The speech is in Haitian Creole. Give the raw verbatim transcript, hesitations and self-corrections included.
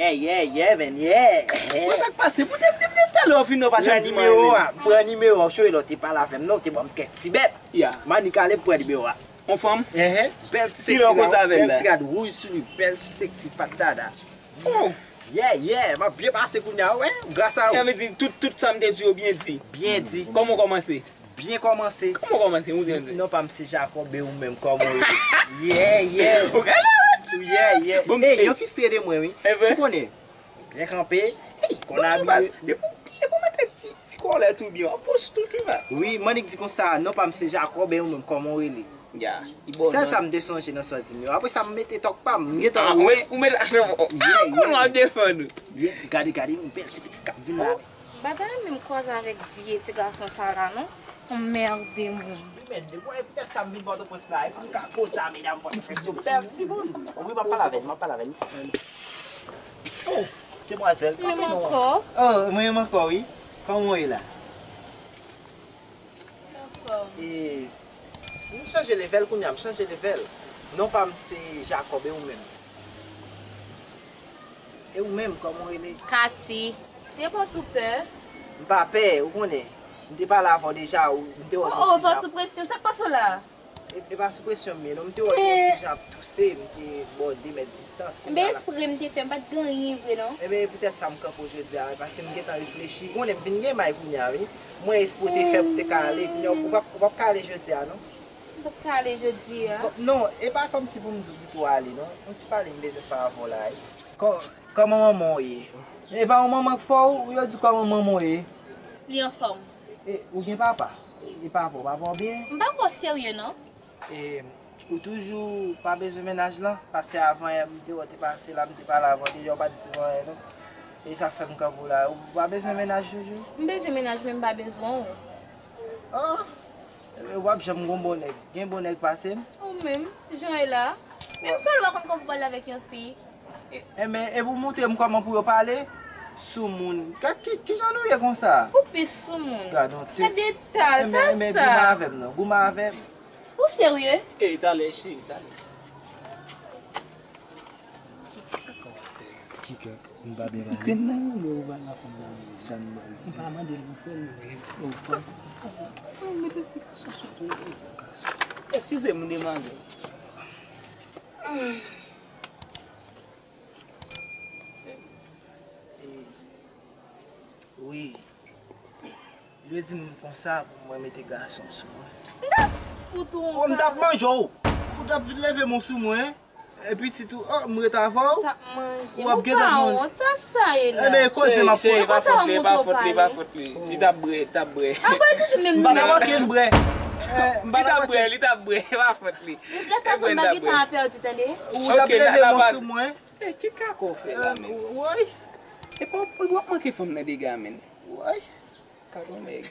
Yeah, yeah, yeah, man, yeah. Bon, sa k pase? Pou te, te, te, talè w vin, w pa janm di m anyen. Pran nimewo a, pran nimewo a, w chwe lè w te pale avè m, non, w te ban m kèk ti bèt. Ya. M annik ale, m pran nimewo a. On fanm? Ehe, bèl ti seksi la, bèl ti rad wouj sou li, bèl ti seksi fat dada. Oh. Yeah, yeah, m ap byen pase kounye a, wè, gras a ou. Sa vle di, tout, tout sa m te di yo byen di. Byen di. Kòman w kòmanse? Byen kòmanse. Kòman w kòmanse? Non pa m se Jacob e ou menm, kòman w ye? Yeah, yeah. Ou gen la wè ki. Yeah, yeah. Bon, ey, yo fistre de mwen, wi. Ou konnen. Byen kanpe. Ey, konn abiye. Depi, depi w mete ti, ti kòlèt ou byen, w ap bon sou tout, wi, ba. Wi, m annik di konsa, non pa m se Jacob e ou menm, kòman w rele? Ya, li bò. Sèl sa m te sonje nan sa w di m yo. Apre sa, m mete tòk pa m, m gentan. Ah, ou met, ou met afè w. Ah, ou konnen w ap defann ou. Yeah, gade, gade, yon bèl ti pitit k ap vin la. Bagay la menm kwaze avèk vye ti gason sa la, non? Anmède moun. Wi, men, de mwen, e poutèt sa m vin Pòtoprens la, e pou m ka koze a medam Pòtoprens yo bèl timoun. Wi, m ap pale avè l, m ap pale avè l. Oh, demwazèl, kanpe non. Menm ankò? Oh, mwen menm ankò, wi. Kòman w ye la? Anfòm. E, m chanje level kounye a, m chanje level. Non pa m se Jacob, e ou menm? E ou menm, kòman w rele? Katy. Se pa tou pè? M pa pè, ou konnen. M te pale avè w deja, ou, m te wè w te yon ti jan. Oh, oh, pa sou presyon, sa k pase w la? E, e pa sou presyon m ye, non, m te wè w te yon ti jan ap touse, m te ba w de mèt distans. Enben, espre m te fè, m pa t gen anyen vre, non. Enben, e poutèt sa m kanpe w jodi a, paske m gentan reflechi. Ou konnen m vin gen may kounye a, wi. M wè espre w te fè pou w te ka ale, kounye a, ou p ap, ou p ap ka ale jodi a, non. M p ap ka ale jodi a. Kò-, non, e pa kòmsi pou m di w kite w ale, non. Yon ti pale m bezwen fè avè w la, wi. Kò-, kòman manman w ye? E pa yon manman k fè w, yo di kòman manman w ye? Li anfòm. E, ou gen papa? E, e papa w, papa w byen? M pa kwè w serye, non. E, ou toujou pa bezwen mennaj lan? Paske avan yè, m te wè w te pase la, m te pale avè w deja, w pa t di m anyen, non. E sa fè m kanpe w la. Ou pa bezwen mennaj toujou? M bezwen mennaj, men m pa bezwen w. Ah! Ebyen, w ap janm gon bon nèg. Gen bon nèg pase m? Ou menm, jan w ye la. Menm pale w pa konn kòman pou pale avèk yon fi. Enben, e pou montre m kòman pou yo pale? Soumoun. Gad ki, ki jan nou ye konsa? Ou pi soumoun. Gad yon te. Gad eta l, sa sa. Enben, enben, goumen avè m non, goumen avè m. Ou serye? Ey, talè, cheri, talè. Ki kè? M pa byen mande. Grenn nan woule ou ba la fanm nan. Sa m mande? M pa mande l pou frè l, men ou fanm. Ou mete fi gason sou tou. Gason. Eskize m, demwazèl. E, wi. Yo di m konsa pou mwen mete gason sou mwen. M t ap fout ou yon. Oh, m t ap manje w. Ou t ap vin leve men w sou mwen. Epi sitou, oh, m ret avè w. T ap manje. Ou ap gentan konn. Ou pa wont, sa sa ye la? Enben, koze m ap koze. Cheri, pa fòt li, pa fòt li, pa fòt li. Li t ap bwè, li t ap bwè. Apa toujou menm. M pa nan manke m bwè. Eh, m pa nan manke. Li t ap bwè, li t ap bwè, pa fòt li. Lè fason m pa gentan ap pèdi, tande. Ou t ap leve men w sou mwen. Eh, ki kaka w fè la, men? Woy. E pa w, w ap manke fanm nan dega, men. Woy. Patwon nèg.